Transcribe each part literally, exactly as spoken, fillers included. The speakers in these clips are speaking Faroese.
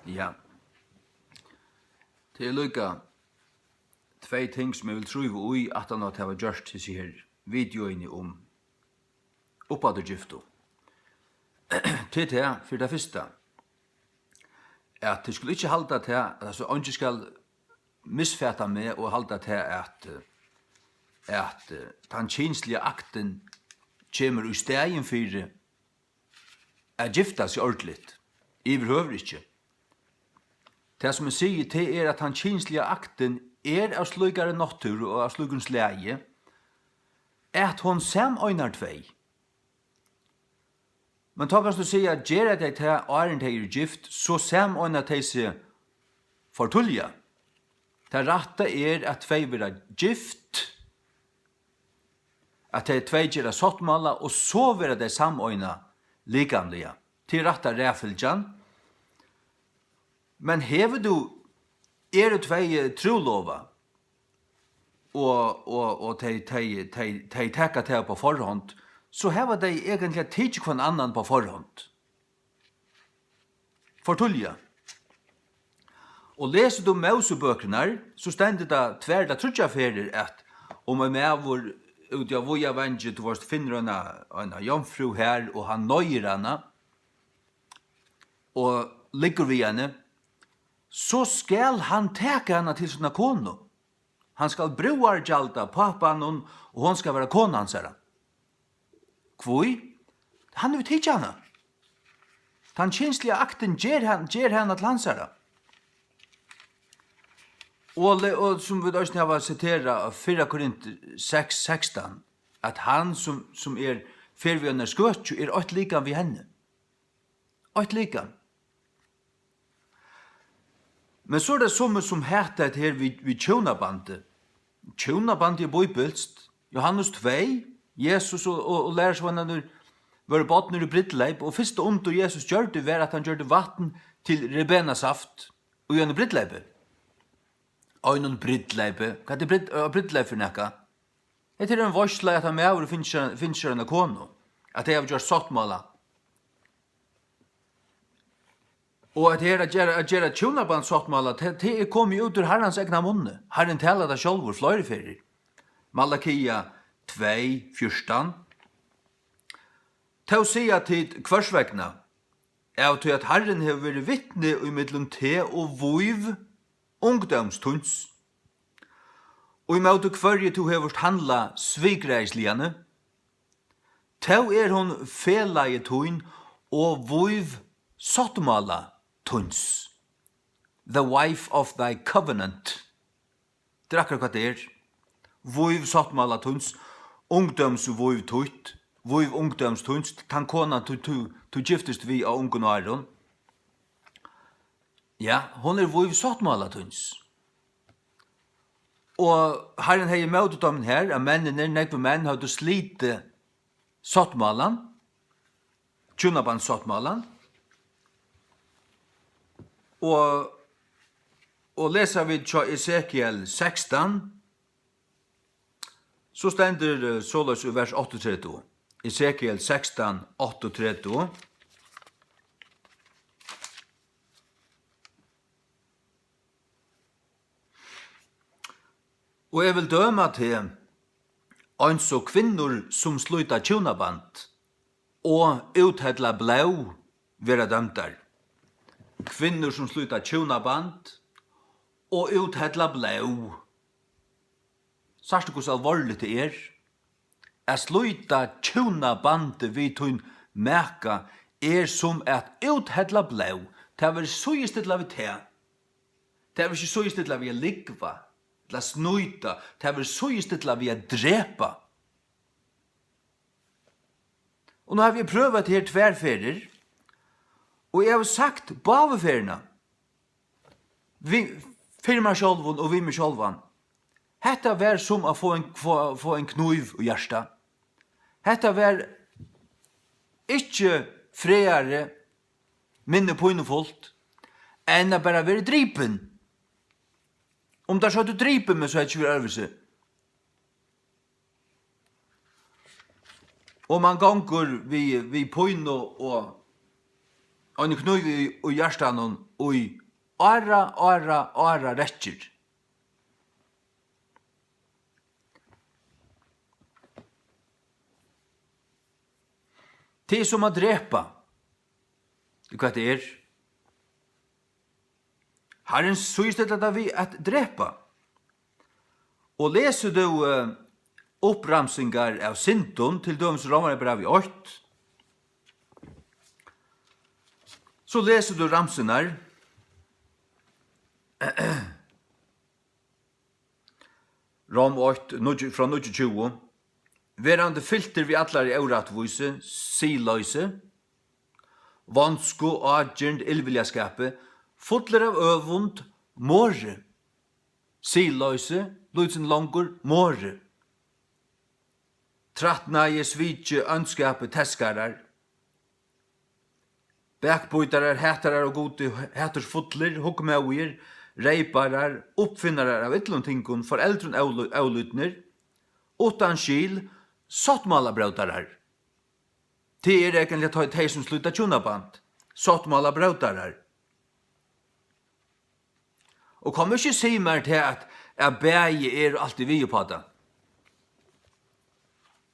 Ja. Tað er líka tvey ting, sum eg vil trúgva í, aftan á at hava gjørt hesi her videoini um uppafturgiftu. Tað er tað, fyri tað fyrsta, at tit skulu ikki halda tað, at, altso, eingin skal misfata meg og halda tað, at, at, eh, tann kynsliga aktin kemur í staðin fyri at gifta seg ordiligt. Yvirhøvur ikki. Tað, sum eg sigi, tað er, at tann kynsliga aktin er av slíkari náttúru og av slíkum slagi, at hon sameinar tvey. Men tá kanst tú siga, at gera tey tað, áðrenn tey eru gift, so sameina tey seg for tíðliga. Tað rætta er, at tvey verða gift, at tey tvey gera sáttmála, og so verða tey sameinað likamliga. Tað er rætta raðfylgjan. Men hevur tú, eru tvey, eh, trúlovað, og, og, og tey, tey, tey, tey taka tað upp á forhond, so hava tey eigentliga tikið hvønn annan upp á forhond. For tíðliga. Og lesur tú Mósebøkurnar, so stendur tað tvær ella tríggjar ferðir, at um ein maður úti á víðavangi, tú veist, finnur eina, eina jomfrú har, og hann noyðir hana, og liggur við henni, so skal hann taka hana til sína konu. Hann skal brúðargjalda pápanum, og hon skal vera kona hansara. Hví? Hann hevur tikið hana. Tann kynsliga aktin ger hann, ger hana til hansara. Og le-, og sum vit eisini hava siterað av fyrra Korint seks sekstan, at hann sum, sum er, fer við einari skøkju, er eitt likam við henni. Eitt likam. Men so er tað summi, sum hata hetta her við, við hjúnabandi. Hjúnabandi er bíbilskt. Jóhannes tvey, Jesus og, og, og lærisveinarnir vóru bodnir í brúdleyp, og fyrsta undur, Jesus gjørdi, var, at hann gjørdi vatn til rebenasaft í einum brúdleypi. Einum brúdleypi. Hvat er brúd-, øh, brúdleyp fyri nakað? Hetta er ein veitsla, at ein maður finnur sær, finnur sær eina konu, at tey hava gjørt sáttmála. Og at her at gera, at gera hjúnabandssáttmála, tað, tað er komið út úr Harrans egna munni. Harrin talar tað sjálvur fleiri ferðir. Malakia tvey fjúrtan. Tó siga tit: Hvørs vegna? Av tí at Harrin hevur verið vitni ímillum teg og vív ungdóms tíns, ímóti hvørji tú hevur handlað svikræðisligani. Tó er hon felagi tín og vív sáttmála tíns, the wife of thy covenant. Tað er akkurát hvat tað er. Vív sáttmála tíns, ungdómsvív títt, vív ungdóms tíns, tann konan tú, tú, tú giftist við á ungum árum. Ja, hon er vív sáttmála tíns. Og Harrin hevði ímóti teimum her, at menninir, nógvir menn, høvdu slitið sáttmálan, hjúnabandssáttmálan, og, og lesa vit hjá Esekiel sekstan, so stendur, eh, soleiðis í vers áttaogtretivu, Esekiel sekstan, áttaogtretivu. Og eg vil døma teg, eins og kvinnur, sum slíta hjúnaband og úthella blóð, verða dømdar. Kvinnur, sum slíta hjúnaband og úthella blóð. Sært tú, hvussu alvorligt tað er? At slíta hjúnabandið við tín maka er sum at úthella blóð. Tað verður síðustillað við tað. Tað verður ikki síðustillað við at lúgva ella snýta. Tað verður síðustillað við at drepa. Og nú havi eg prøvað hetta her tvær ferðir, og eg havi sagt báðar ferðirnar, við, fyri mær sjálvum og við meg sjálvan: Hetta var sum at fáa ein, fáa, fáa ein knív í hjartað. Hetta var ikki frægari, minni pínufult, enn at bara verið dripin. Um teir so høvdu dripið meg, so hevði ikki verið øðrvísi. Og mann gongur við, við pínu og, ein knív í, í hjartanum í ára, ára, ára rekkir. Tað er sum at drepa. Hvat tað er? Harrin síðstillar tað við at drepa. Og lesur tú, eh, uppramsingar av syndum, til dømis Rómarbrævið eitt, so lesur tú ramsurnar. Rom eitt, níggju, frá níggjuogtjúgu. Verandi fyltir við allari órættvísi, siðloysi, vonsku, ágirnd, illviljaskapi, fullir av øvund, morði, siðloysi, lítið sindur longur, morði, trætnaði, sviki, óndskapi, teskarar, bakbítarar, hatarar av Gudi, hatursfullir, hugmóðigir, reyparar, uppfinnarar av illum tingum, foreldrum ólý-, ólýdnir, uttan skil, sáttmálabrótarar. Tað er eigentliga tey, tey, sum slíta hjúnaband, sáttmálabrótarar. Og kom ikki sig mær tað, at, at bæði eru altíð við uppá tað.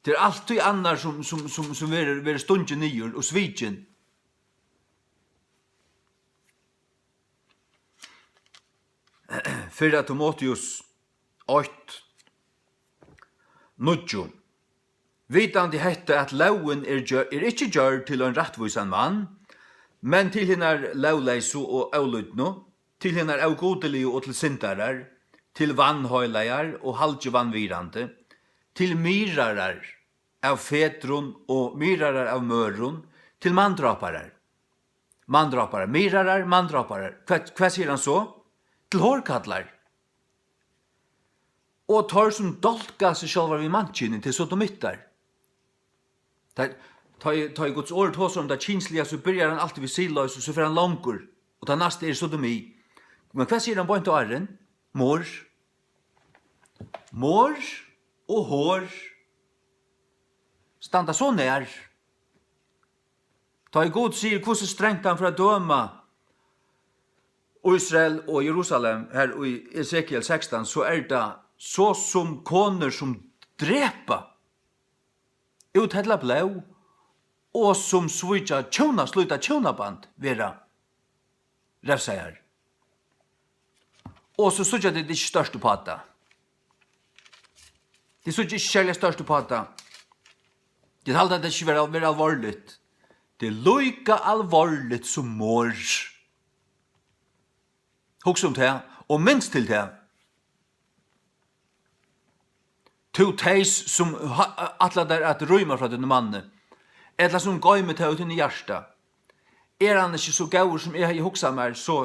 Tað er altíð annar, sum, sum, sum, sum verður, verður stungin niður og svikin. Fyrra Timoteus eitt, níggju. Vitandi hetta, at lógin er gjør-, er ikki gjørd til ein rættvísan mann, men til hinar lógleysu og ólýdnu, til hinar ógudiligu og til syndarar, til vanheilagar og halgivanvirðandi, til myrðarar av fedrum og myrðarar av møðrum, til manndráparar. Manndráparar, myrðarar, manndráparar. Hvat, hvat sigur hann so? Til hórkallar. Og teir, sum dálka seg sjálvar við mannkyni, til sodomittar. Tá, tá, tá ið Guds orð tosar um tað kynsliga, so byrjar hann altíð við siðloysi, og so fer hann longur, og tað næsta er sodomi. Men hvat sigur hann beint áðrenn? Morð. Morð og hor standa so nær. Tá ið Gud sigur, hvussu strangt hann fer at døma Ísrael og Jerusalem her í Esekiel sekstan, so er tað so sum konur, sum drepa, úthella blóð, og sum svíkja hjúna-, slíta hjúnaband, verða revsaðar. Og so síggja tit ikki stórt upp á tað. Tit síggja ikki serliga stórt upp á tað. Tit halda, at tað ikki verður, verður alvorligt. Tað er líka alvorligt sum morð. Hugsa um tað, og minst til tað. Tú tey, sum ha-, ætlar tær at rýma frá tínum manni, ella sum goymir tað í tínum hjarta, er hann ikki so góður, sum eg hevði hugsað mær, so,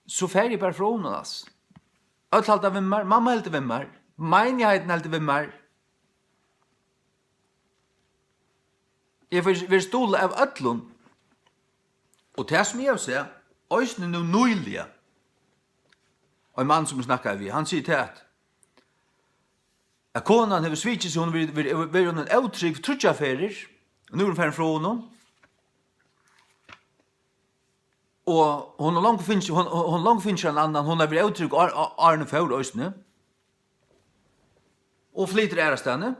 so fari eg bara frá honum, altso. Øll halda við mær, mamma heldur við mær, meinigheitin heldur við mær. Eg verði, verði stuðlað av øllum. Og tað, sum eg havi sæð, eisini nú nýliga, ein mann, sum eg snakkaði við, hann sigur tað, at, at konan hevur svikið seg, hon verið, verið, verið honum ótrúgv tríggjar ferðir, og nú er hon farin frá honum. Og hon hevur longu fingið, hon, hon, hon longu fingið ein annan, hon hevur verið ótrúgv á-, á-, áðrenn hon fór eisini. Og flytur aðrastaðni.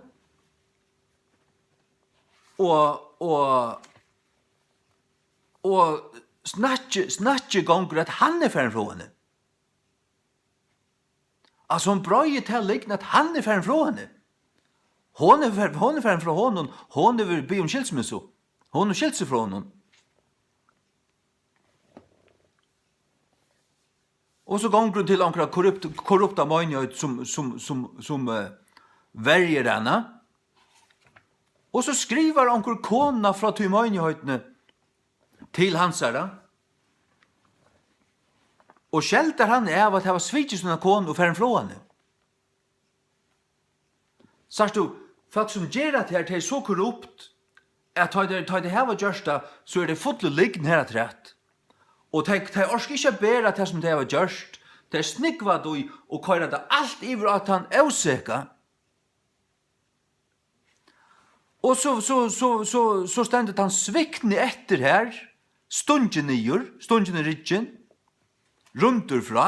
Og, og, og snakki-, snakkið gongur, at hann er farin frá henni. Altso, hon breiðir ta lygn, at hann er farin frá henni. Hon er fer-, hon er farin frá honum, hon hevur biðið um skilsmissu. Hon hevur skilt seg frá honum. Og so gongur hon til onkra korrupt-, korrupta meinigheit, sum, sum, sum, sum, eh, verjir hana. Og so skrivar onkur kona frá tí meinigheitin til hansara og skeldar hann av at hava svikið sína konu og farin frá henni. Sært tú, fólk, sum gera tað her, tey eru so korrupt, at tá tey, tá tey hava gjørt tað, so eru tey full í lygn her afturat. Og tey, tey orka ikki at bera tað, sum tey hava gjørt. Tey snúgva tí og koyra tað alt yvir á tann óseka. Og so, so, so, so, so stendur tann svikni eftir her, stungin niður, stungin í ryggin, rýmdur frá,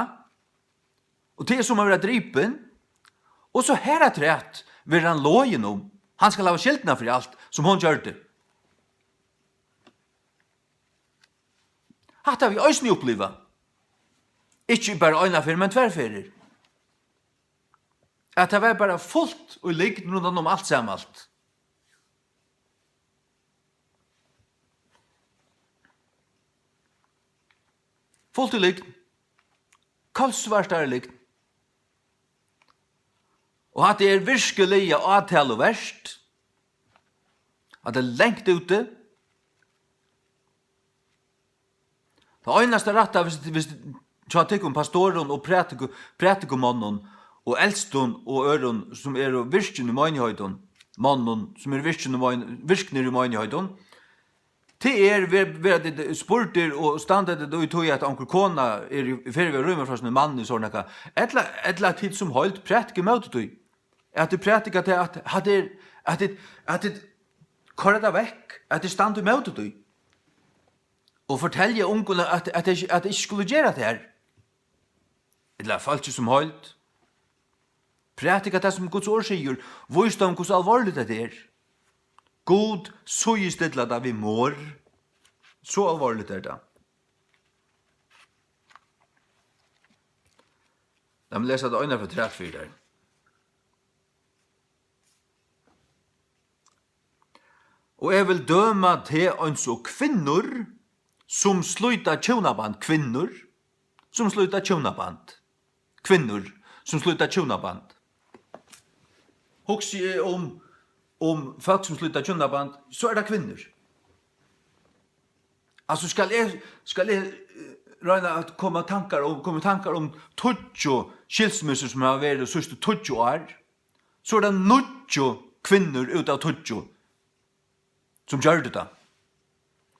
og tað er sum at vera dripin, og so harafturat verður hann login um. Hann skal hava skyldina fyri alt, sum hon gjørdi. Hatta havi eg eisini upplivað. Ikki bara eina ferð, men tvær ferðir. At tað var bara fult í lygn rundan um alt samalt. Fult í lygn. Kolsvartari lygn. Og hatta er virkiliga átaluvert. Hatta er langt úti. Tað einasta rætta, hvis, hvis, hjá tykkum pastorum og prædiku-, prædikumonnum og eldstum og øðrum, sum eru virkin í meinigheitum, monnum, sum eru virkin í mein-, virknir í meinigheitum, tað er, ver-, verða tit spurdir og standa tit í tí, at onkur kona er í ferð við at rýma frá sínum manni, so er nakað, ella, ella at tit sum heild prædika ímóti tí, at tit prædika tað, at, at er, at tit, at tit koyra tað vekk, at tit standa ímóti tí. Og fortelja ungum, at, at tey, at tey ikki skulu gera tað her. Ella fólki sum heild. Prædika tað, sum Guds orð sigur. Vís teimum, hvussu alvorligt hetta er. Gud síðustillar tað við morð. So alvorligt er tað. Lat meg lesa tað eina afturat fyri tær. Og eg vil døma teg eins og kvinnur, sum slíta hjúnaband. Kvinnur, sum slíta hjúnaband. Kvinnur, sum slíta hjúnaband. Hugsi eg um, um fólk, sum slíta hjúnaband, so er tað kvinnur. Altso, skal eg, skal eg, eh, royna at koma tankar um, koma í tankar um tíggju skilsmissur, sum hava verið síðstu tíggju ár, so er tað níggju kvinnur út av tíggju, sum gjørdu tað,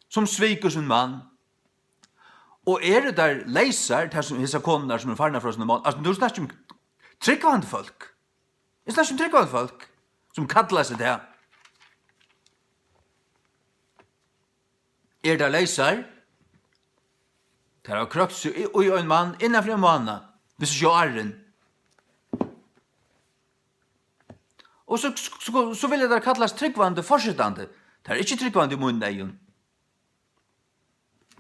sum sviku sín mann. Og eru tær leysar, tær sum, hesar konurnar, sum eru farnar frá sínum mann? Altso, nú snakki eg um trúgvandi fólk. Eg snakki um trúgvandi fólk, sum kalla seg tað. Eru tær leysar? Tær hava krøkt seg í, í ein mann innan fyri ein mánað, hvis ikki áðrenn. Og so, so, so vilja tær kallast trúgvandi fortsetandi. Tær eru ikki trúgvandi í mínum eygum.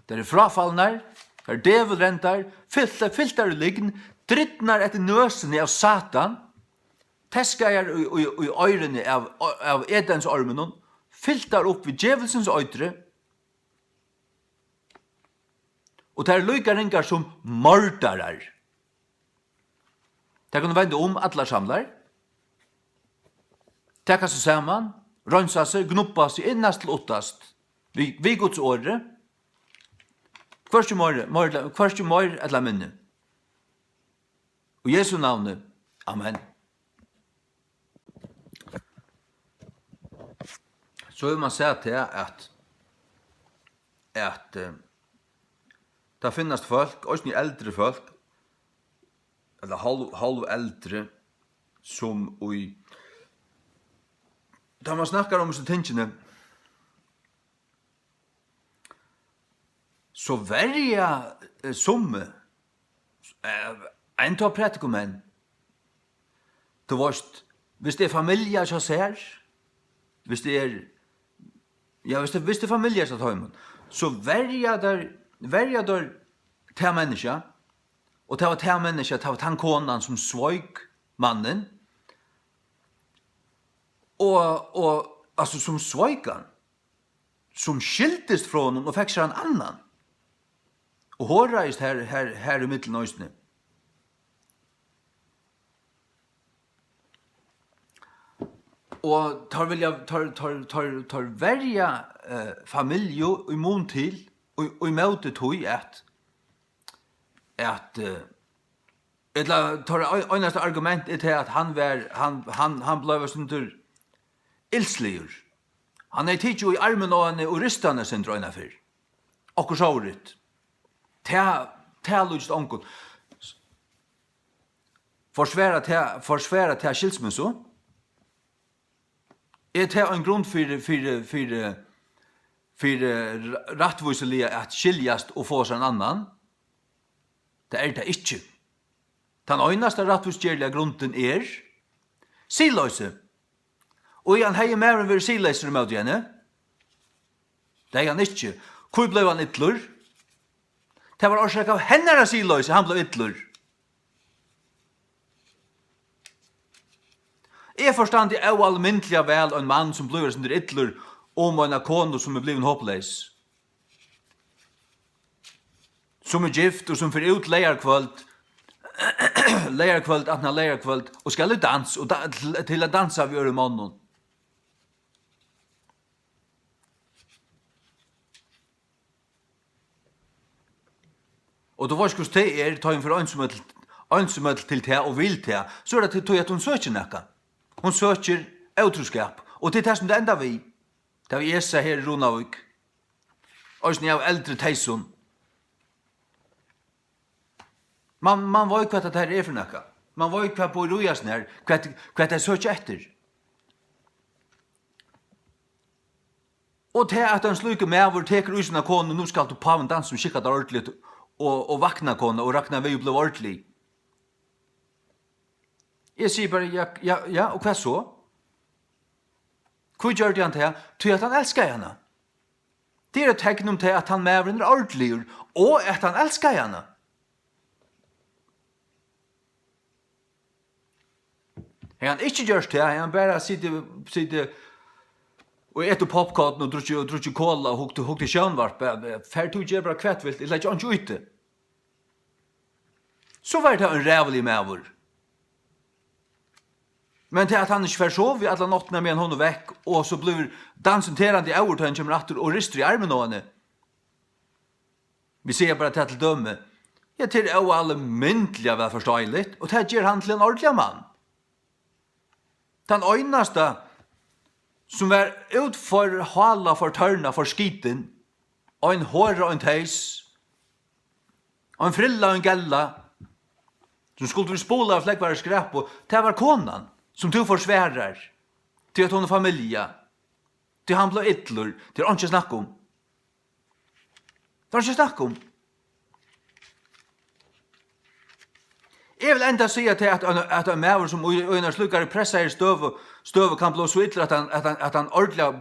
Tær eru fráfalnar, tær eru djevulrendar, fyltar, fyltar í lygn, drýdnar eftir nøsini av Satan, teskaðar í, í, í oyruni av, av Edensorminum, fyltar upp við djevulsins eitri, og tær eru líka ringar sum mordarar. Tær kunnu venda um allar samlar, taka seg saman, reinsa seg, gnubba seg innast til uttast við, við Guds orði, hvørki meir, meir, hvørki meir ella minni. Í Jesu navni. Amen. So hevur mann sæð tað, at, at, eh, tað finnast fólk, eisini eldri fólk, ella hálv, hálv eldri, sum í, tá mann snakkar um hesi tingini, so verja, eh, summi, eh, enntá prædikumenn. Tú veist, hvis tað er familja hjá sær, hvis tað er, ja, hvis tað, hvis tað er familja hjá teimum, so verja teir, verja teir tað menniskja, og tað var tað menniskja, tað var tann konan, sum sveik mannin, og, og, altso, sum sveik hann, sum skildist frá honum og fekk sær ein annan, og horaðist har, har, har í millum eisini. Og teir vilja, teir, teir, teir, teir verja, eh, familju í mun til, í, í móti tí at, at, eh, ella teirra ein-, einasta argument er tað, at hann var, hann, hann, hann bleiv eitt sindur ilsligur. Hann hevði tikið í armin á henni og ristað hana eitt sindur eina ferð. Okkurt sovorðið. Tað, tað líkist ongum. Forsvara tað, forsvara tað skilsmissu? Er tað ein grund fyri, fyri, fyri, fyri r-, rættvísiliga at skiljast og fáa sær ein annan. Tað er tað ikki. Tann einasta rættvísgerliga grundin er siðloysi. Og hann hevði maðurin verið siðleysur ímóti henni? Tað hevði hann ikki. Hví bleiv hann illur? Tað var orsakað av hennara siðloysi, hann bleiv illur. Eg forstandi óalmindiliga væl ein mann, sum blívur eitt sindur illur um eina konu, sum er blivin hopleys, sum er gift og sum fer út leygarkvøld, leygarkvøld aftan á leygarkvøld og skal í dans og da, til, til at dansa við øðrum monnum. Og tú veitst, hvussu tað er, tá hon fer einsamøll, einsamøll til tað og vil tað, so er tað tí, at hon søkir nakað. Hon søkir ótrúskap, og tað er tað, sum tað endar við. Tað við Esa her í Runavík. Eisini av eldri teysum. Man, man veit, hvat tað her er fyri nakað. Man veit, hvat býr í hasum her, hvat, hvat tey søkja eftir. Og tað, at ein slíkur maður tekur í sína konu, nú skalt tú pávin dansa um, skikka tær ordiligt, og, og vakna, kona, og rakna við og bliv ordilig. Eg sigi bara, ja, ja, ja, og hvat so? Hví gjørdi hann tað? Tí at hann elskaði hana. Tað er eitt tekn um tað, at hann maðurin er ordiligur, og at hann elskaði hana. Hevði hann ikki gjørt tað, hevði hann bara sitið, sitið og etið popcorn og drukkið, og drukkið cola og hugt, hugt í sjónvarp, eh, eh, fer tú, ger bara hvat vilt, eg leggi einki í teg. So var tað ein ræðuligur maður. Men tað, at hann ikki fær sovið alla náttina, meðan hon er vekk, og so blívur dansin terandi óður, tá hann kemur aftur og ristur í armin á henni. Vit siga bara tað til dømi. Ja, tað er óalmindiliga væl forstáiligt, og tað ger hann til ein ordiligan mann. Tann einasta, sum var út for hála, for tørna, for skitin, ein hora, ein teys, ein frilla, ein gella, sum skuldi verið spulað av flógvara skræpu, tað var konan, sum tú forsvarar, tí at hon er familja, tí hann bleiv illur, tað er einki at snakka um. Tað er ikki snakk um. Eg vil enda siga tað, at ein, at ein maður, sum í, í einari slíkari pressaðari støðu, støðu kann blíva so illur, at hann, at hann, at hann ordiliga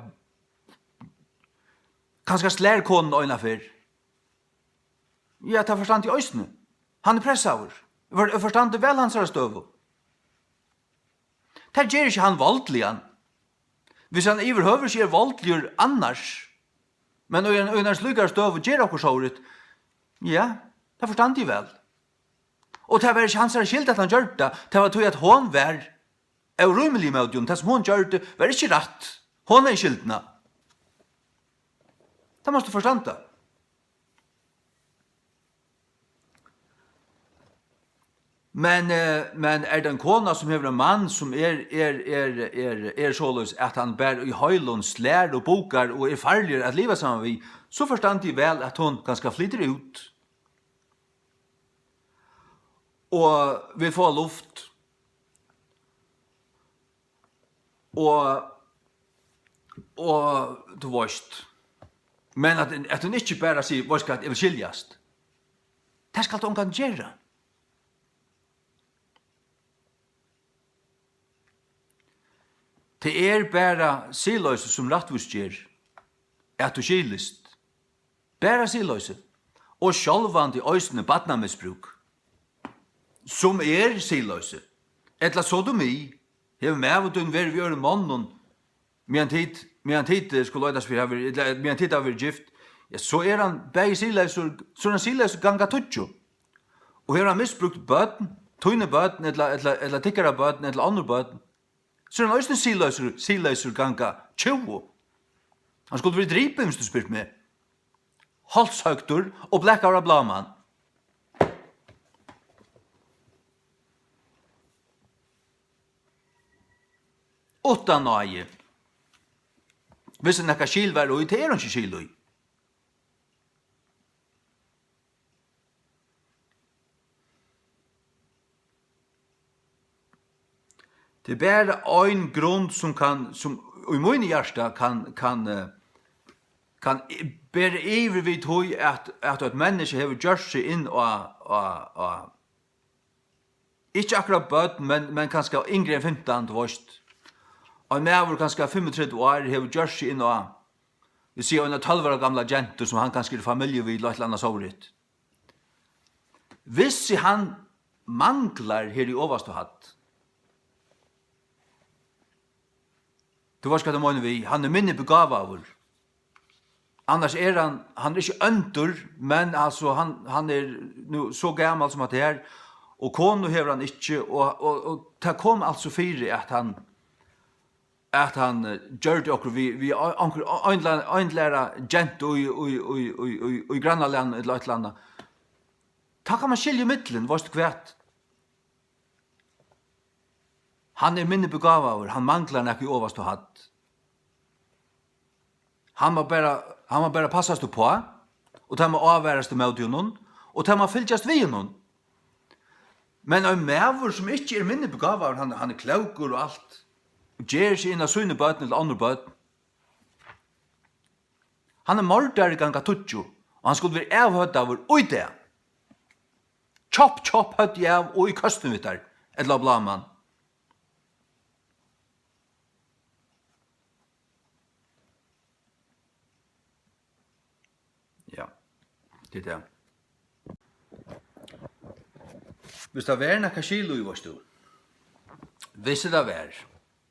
kanska slær konuna eina ferð. Ja, tað forstandi eg eisini. Hann er pressaður. Eg for-, eg forstandi væl hansara støðu. Tað ger ikki hann voldligan. Hvis hann yvirhøvur ikki er voldligur annars, men í ein, í ein slíkari støðu ger okkurt sovorðið, ja, tað forstandi eg væl. Og tað var ikki hansara skyld, at hann gjørdi tað. Tað var tí, at hon var órímilig ímóti honum. Tað, sum hon gjørdi, var ikki rætt. Hon hevði skyldina. Tað mást tú forstanda. Men, eh, men er tað ein kona, sum hevur ein mann, sum er, er, er, er, er soleiðis, at hann bara í heilum slær og bukar og er farligur at liva saman við, so forstandi eg væl, at hon kanska flytur út og vil fáa luft. Og, og, tú veitst, men at, at hon ikki bara sigur, "Veitst hvat, eg vil skiljast." Tað skal tú ongantíð gera. Tað er bara siðloysi, sum rættvísger, at tú skilist. Bara siðloysi. Og sjálvandi eisini barnamisbrúk, sum er siðloysi. Ella sodomi. Hevur maður tín verið við øðrum monnum, meðan tit, meðan tit, eh, skulu leitast fyri at hava verið, ella meðan tit hava verið gift, ja, so er hann bæði siðleysur, so er hann siðleysur ganga tíggju. Og hevur hann misbrúkt børn, tíni børn, ella, ella, ella tykkara børn, ella onnur børn, so er hann eisini siðleysur, siðleysur ganga tjúgu. Hann skuldi verið dripin, viss tú spyrt meg. Hálshøgdur og blakaður av bláman. Uttan náði. Viss nakað skil var í, tað er einki skil í. Tað er bara ein grund, sum kann, sum í míni hjarta kann, kann, eh, kann i-, bera yvir við tí, at, at eitt menniskja hevur gjørt seg inn á, á, á, ikki akkurát børn, men, men kanska yngri enn fimtan, tú veist. Ein maður, kanska fimmogtretivu ár, hevur gjørt seg inn á, vit siga, eina tólv ára gamla gentu, sum hann kanska er í familju við, ella eitt ella annað sovorðið. Hvis hann manglar her í ovastu hædd, tú veitst, hvat eg meini við, hann er minni begávaður. Annars er hann, hann er ikki óndur, men altso, hann, hann er nú so gamal sum hatta her, og konu hevur hann ikki, og, og, og tað kom altso fyri, at hann, at hann, eh, gjørdi okkurt við, við o-, onkur, o-, ein ella, ein ella aðra gentu í, í, í grannalagnum ella eitt ella annað. Tá kann man skilja ímillum, veitst tú hvat? Hann er minni begávaður, hann manglar nakað í ovastu hædd. Hann má bara, hann má bara passast uppá, og tað má ávarast ímóti honum, og tað má fylgjast við honum. Men ein maður, sum ikki er minni begávaður, hann, hann er klókur og alt, og ger seg inn á síni børn ella onnur børn, hann er mordari ganga tíggju, og hann skuldi verið avhøvdaður í dag. Kjopp, kjopp, høvdið av og í køstin við tær, ella á bláman. Ja, tað er tað. Hvis tað var nakað skil í, veitst tú. Hvis tað var.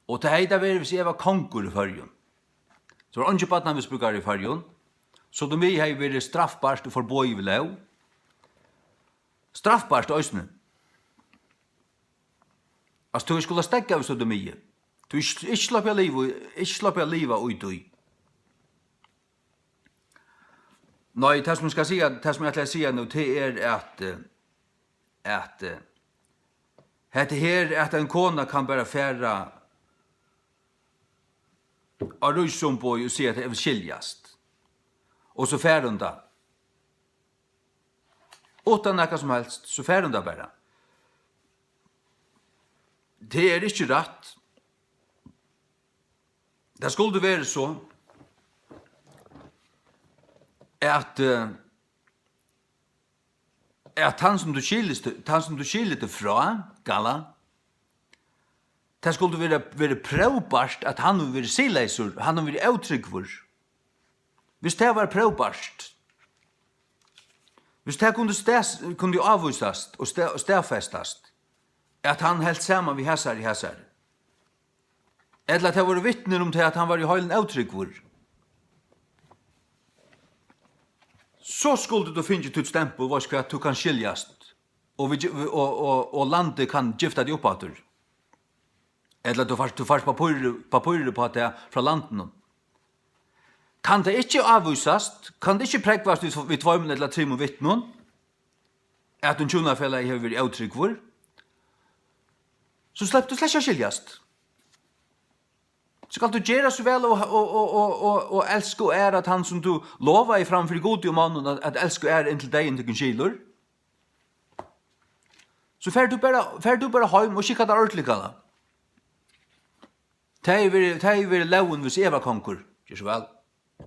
Og tað hevði tað verið, hvis eg var kongur í Føroyum. So var eingin barnamisbrúkari í Føroyum. Sodomi hevði verið strafbart og forboðið við lóg. Strafbart eisini. Altso, tú skuldi steðga við sodomi. Tú ikki, ikki sloppið at liva í, ikki sloppið at liva í tí. Nei, tað sum eg skal siga, tað sum eg ætli at siga nú, tað er at, eh, at, eh, hetta her, at ein kona kann bara fara á ríkisumboð og siga, at eg vil skiljast. Og so fær hon tað. Uttan nakað sum helst, so fær hon tað bara. Tað er ikki rætt. Tað skuldi verið so, at, eh, at tann sum tú skilist, tann sum tú skilir teg frá, Galla, tað skuldi verið, verið próvbart, at hann hevur verið siðleysur, hann hevur verið ótrúgvur. Hvis tað var próvbart, hvis tað kundi stas-, kundi ávísast og sta-, og staðfestast, at hann helt saman við hasari, hasari, ella tað vóru vitnir um tað, at hann var í heilum ótrúgvur, so skuldi tú fingið títt stempul, veitst hvat, tú kanst skiljast, og, vit, og, og, og landið kann gifta teg upp aftur. Ella tú fært, tú fært pappír, pappír upp á tað frá landinum. Kann tað ikki ávísast, kann tað ikki prógvast við, við tveimum ella trimum vitnum, at ein hjúnafelagi hevur verið ótrúgvur, so sleppur tú slett ikki at skiljast. So skalt tú gera so væl og, og, og elska og æra tann, sum tú lovaði fram fyri Gudi og monnum at, at elska og æra, inntil deyðin tykkum skilur. So fer tú bara, fer tú bara heim og skikka tær ordiliga, Galla. Tað hevði verið, tað hevði verið lógin, hvis eg var kongur. Ger so væl.